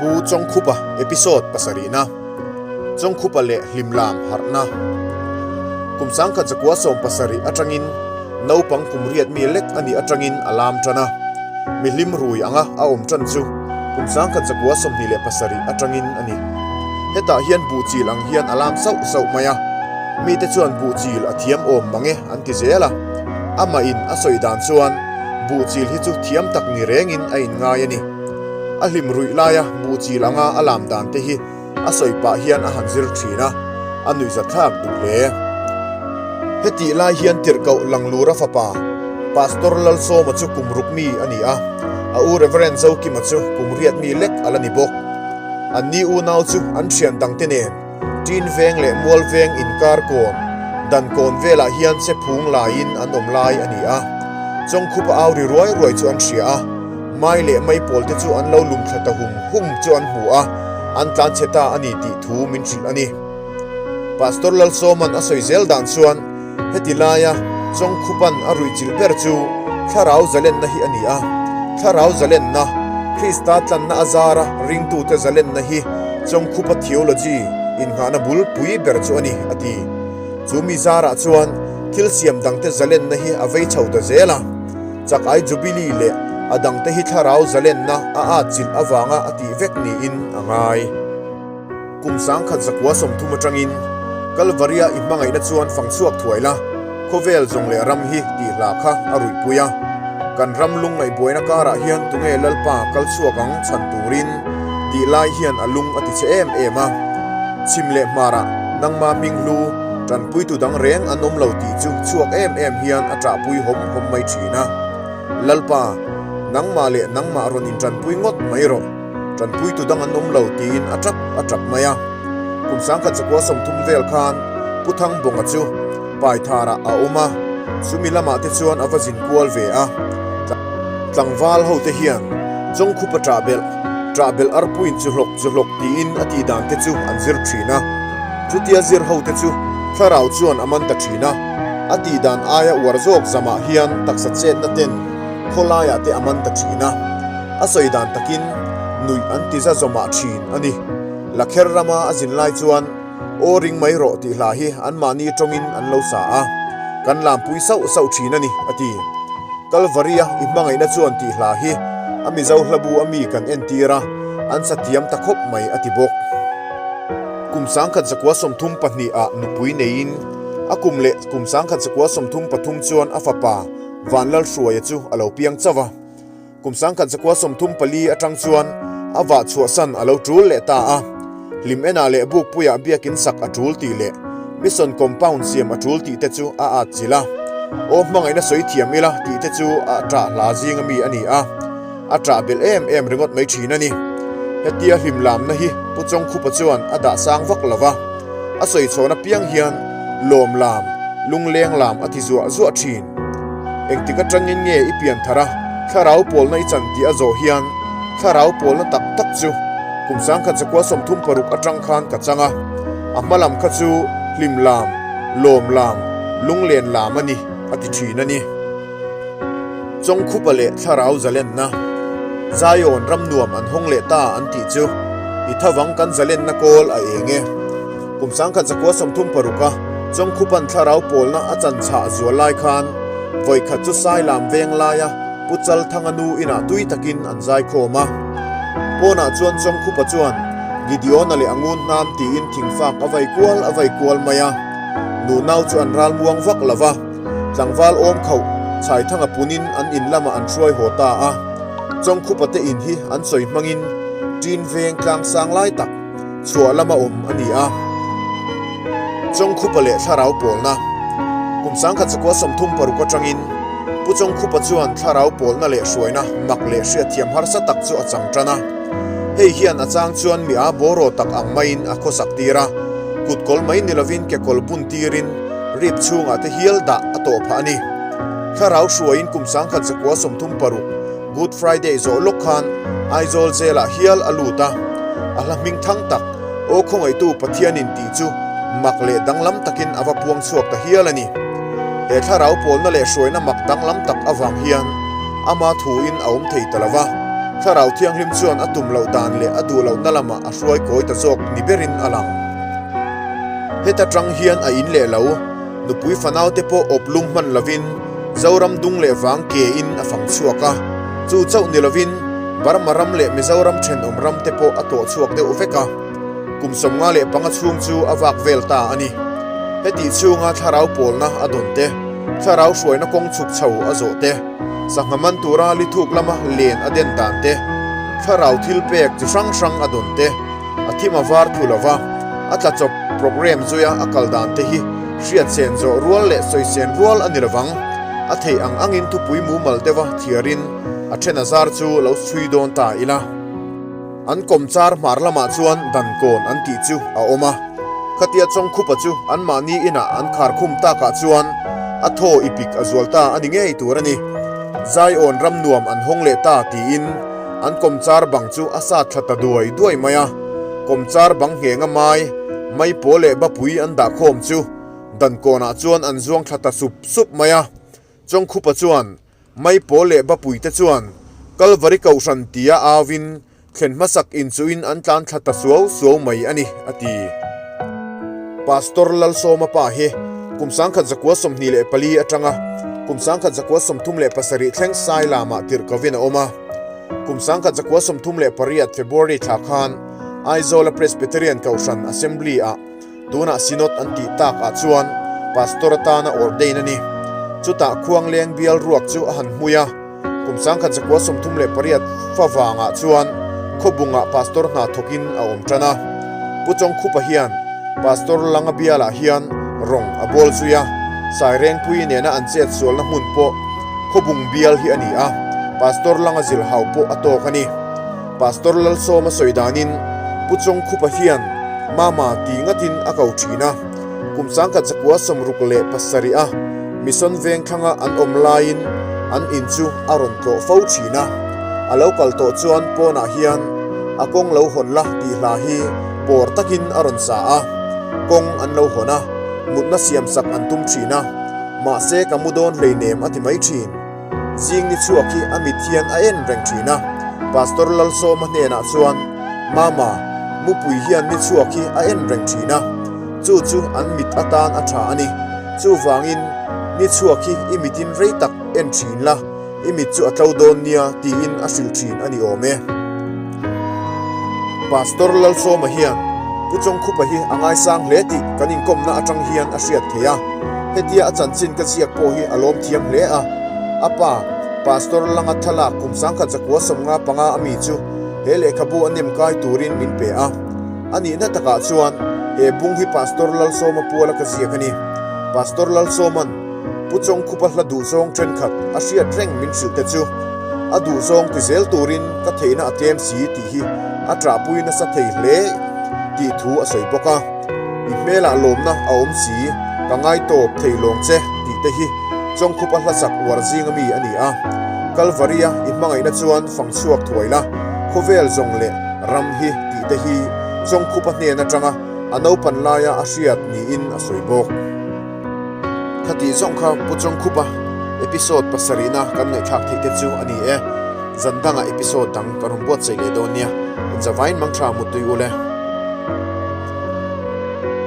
Pu Chawngkhupa Episode pasarihna, Chawngkhupa leh Hlimlam Harhna Kum 1917 atangin naupang kum riat mi lek a nih atangin a lam tan a, mi hlim rui anga a awm tan chu kum 1927 atangin a ni. Hetah hian buhchil ang hian a lam sauh sauh mai a, mite chuan buhchil a thiam awm mang e an ti zel a, amah in a sawi dan chuan buhchil hi chu thiam tak ni rengin a inngai a ni. A hlim ruih laia buhchil anga a lam dan te hi a sawi pah hian a han zir thin a, a nuihzathlak duh hle. Hetih lai hian tirhkoh Langlura fapa Pastor Lalsawma chu kum ruk mi a ni a, a u Reverend Zokima chu kum riat mi lek a la ni bawk. Anni unau chu an thian dangte nen Ṭin veng leh Mual veng inkar kawn, dan kawn velah hian che phung laiin an awm lai a ni a. Chawngkhupa au ri ruai ruai chu an hria a, mai leh mai pawl te chu an lo lum thla ta hum hum chu an hmu a, an tlan chhe ta a ni tih thu min hrilh a ni. Pastor Lalsawma'n a sawi zel dan chuan heti laia Chawngkhupa'n a ruihchilh ber chu Thlarau zalenna hi a ni a, Thlarau zalenna, Krista tlanna a zara ringtute zalenna hi Chawngkhupa theology innghahna bul pui ber chu a ni, a ti. Chu mi zarah chuan thil siam dangte zalenna hi a vei chho ta zel a, Chakai Jubilee leh a dangte hi thlarau zalenna a atchilh avanga a tih vek niin a ngai. Kum 1930 atangin Kalvaria i hmangaihna chuan fang chhuak thuai la, khawvel zawng leh ram hi tih hla kha a ruihpui a. Kan ram lungngaihbuaina karah hian tunge Lalpa kal chhuak ang chhan turin tih lai hian a lung a ti che em em a. Chhim leh hmarah nangma hming hlu tanpuitu dang reng an awm lo tih chu chhuak em em hian a ṭahpui hawm hawm mai ṭhin a. Lalpa, nangmah leh nangmah rawn inṭanpui ngawt mai rawh. Ṭanpuitu dang an awm lo tiin a ṭap a ṭap mai a. Kum 1930 vel khan Pu Thangbawnga chu Paitharah a awm a, chumi lamah te chuan a va zin kual ve a. Tlangval ho te hian Chawngkhupa ṭahbelh, ṭahbelh arpuiin chu hlawk chu hlawk tiin a tih dan te chu an zir ṭhin a. Chutia zir ho te chu thlarau chuan a man ta ṭhin a, a tih dan aia uar zawk zamah hian taksa chetna ten khawlaiah te a man ta ṭhin a. A sawi dan takin nuih an ti za zawmah thin a ni. Lakher rama a zin lai chuan Aw ring mai rawh tih hla hi anmahni tawngin an lo sa a, kan lampui sauh sauh thin a ni, a ti. Kalvaria i hmangaihna chuan tih hla hi a Mizo hlabu a mi kan entir a, an sa thiam ta khawp mai a ti bawk. Kum 1932 ah nupui neiin a kum leh kum 1933 chuan a fapa Vanlalhruaia chu a lo piang chauh a. Kum 1934 atang chuan a vah chhuahsan a lo tul leh ta a, hlim enah leh bukpuiah biakin sak a tul tih leh mission compound siam a tul tih te chu a at chilh a. Aw hmangaihna sawi thiam ila tih te chu a ṭah hla zing ami a ni a, a ṭah belh em em ringawt mai ṭhin a ni. Hetia hlim lamna hi Pu Chawngkhupa chuan a dah sang vak lo va, a sawi chhawn apiang hian lawm lam, lungleng lam a ti zuah zuah ṭhin. Engtik atangin nge i pian thar a, thlarau pawlna i chan tih a zawh hian thlarau pawlna tak tak chu kum 1936 atang khan ka chang a, a hma lam kha chu hlim lam, lawm lam, lunglen lam a ni a ti thin a ni. Chawngkhupa leh thlarau zalenna, Zion ram nuam an hawng leh ta an tih chu i thavang kan zalenna kawl a eng e. Kum 1936 a Chawngkhupan thlarau pawlna a chan chhah zual lai khan vawikhat chu Sailam veng laia Pu Chalthanga nu inah tui takin an zai khawm a. Pawnah chuan Chawngkhupa chuan Gideona leh a ngun hnam tiin thingfak a vai kual a vai kual mai a. Nu nau chu an ral muang vak lo va, tlangval awm khauh Chhaithanga punin an in lamah an hruai haw ta a. Chawngkhupa te in hi an sawi hmangin Ṭin veng tlang sang lai tak, chhuah lama awm a ni a. Chawngkhupa leh thlarau pawlna Kum 1936 atangin Pu Chawngkhupa chuan thlarau pawlna leh hruaina mak leh hriatthiam harsa tak chu a chang tan a. Hei hian a chang chuan mi a bawraw tak ang maiin a khawsak tir a, kutkawl mai ni lovin kekawl bun tirin rip chhungah te hial dah a tawh phah a ni. Thlarau hruaiin kum 1936 Good Friday zawh lawk khan Aizawl jail-ah hial a lut a, a hla hming thang tak, Aw Khawngaihtu Pathianin tih chu mak leh danglam takin a va puang chhuak ta hial a ni. He thlarau pawlna leh hruaina mak danglam tak avang hian Ama thuin a awm thei ta lo va, Thlarau Thianghlim chuan a tum loh dan leh a duh lohna lamah a hruai kawi ta zawk ni berin a lang. Heta tang hian a in leh lo, nupui fanaute pawh awp lum hman lovin Zoram dung leh vang kein a fang chhuak a, chu chauh ni lovin Burma ram leh Mizoram thenawm ram te pawh a tlawh chhuak deuh vek a, kum 55 chhung chu a vak vel ta a ni. Hetih chhunga thlarau pawlna a dawn te, thlarau hruaina kawng chhuk chho a zawh te, sangha man tura li thuk lama len a den dan te, thlarau thil pek chi hrang hrang a dawn te, a thim a var thu lova a tla chawp programme zuia a kal dan te hi hriat sen zawh rual leh sawi sen rual a ni lovang. A theih ang angin thupui mumal deuha thliarin a then a zar chu lo chhui dawn ta ila. An kawmchar hmar lamah chuan Dankawn an tih chu a awm a, khatia Chawngkhupa chu anmahni inah an khar khum takah chuan a thaw i pik a zual ta a ni ngei tur a ni. Zaiawn ram nuam an hawng leh ta tiin an kawmchar bang chu a sat thla ta duai duai mai a, kawmchar bang nghenga mai, maipawl leh bapui an dah khawm chu Dankawnah chuan an zuang thla ta sup sup mai a, Chawngkhupa chuan Maipawl leh Bapuite chuan Kalvari Kohhran tia auin thlen hmasak inchuhin an tlan thla ta suau suau mai a ni, a ti. Pastor Lalsawma pa hi kum 1924 atanga kum 1937 thleng Sailamah tirhkovin a awm a. Kum 1938 February thla khan Aizawla Presbyterian Kohhran Assembly-ah Tunah Synod an tih tak ah chuan Pastor atana ordain a ni. Chutah Khuangleng bial ruak chu a han hmui a, kum 1938 fa vangah chuan Khawbungah Pastor hna thawkin a awm tan a. Pu Chawngkhupa hian Pastor Langa bialah hian rawng a bawl zui a, Sairengpui nena an chet sualna hmun pawh Khawbung bial hi a ni a, Pastor Langa zilhau pawh a tawk a ni. Pastor Lalsawma sawi danin Pu Chawngkhupa hian Mama ti ngatin a ko thin a, kum 1967 a Mission Vengthlanga an awm laiin an in chu a rawn tlawh fo thin a, a lo kal tawh chuan pawnah hian a kawng lo hawn la tih hla hi pawr takin a rawn sa a, kawng an lo hawn a, mutna siamsak an tum thin a, mahse ka mu dawn hleinem a ti mai thin. Zing ni chhuak hi a mit hian a en reng thin a, Pastor Lalsawma hnenah chuan, Mama, mupui hian ni chhuak hi a en reng thin a, chu chu an mit atan a tha a ni. Chuvangin, ni chhuak hi i mitin rei tak en thin la, i mit chu a tlo dawn nia tiin a hrilh thin a ni awm e. Pastor Lalsawma hian Pu Chawngkhupa hi a ngaisang hle tih kan inkawmna atang hian a hriat theih a. Hetia a chanchin ka ziak pawh hi a lawm thiam hle a. A pa, Pastor Langa thlalak kum 1995 a mi chu he lehkhabu a nem kai turin min pe a. A nihna takah chuan he bung hi Pastor Lalsawma puala ka ziak a ni. Pastor Lalsawma'n Pu Chawngkhupa hla duhzawng thenkhat a hriat reng min hrilh te chu a duhzawng ti zel turin ka theihna a tlem si tih hi a ṭahpui nasa thei hle tih thu a sawi bawk a. I hmelah lawmna a awm si, ka ngai tawp thei lawng che tih te hi Chawngkhupa hlasak uar zinga mi a ni a. Kalvaria i hmangaihna chuan fang chhuak thuai la, khawvel zawng leh ram hi tih te hi Chawngkhupa hnen atanga a naupan laia a hriat niin a sawi bawk. Khatih zawng kha Pu Chawngkhupa episode pasarihna kan ngaihthlak theih te chu a ni e. Zan dangah episode dang kan rawn buatsaih leh dawn nia. Inzavain mangtha muttui u le.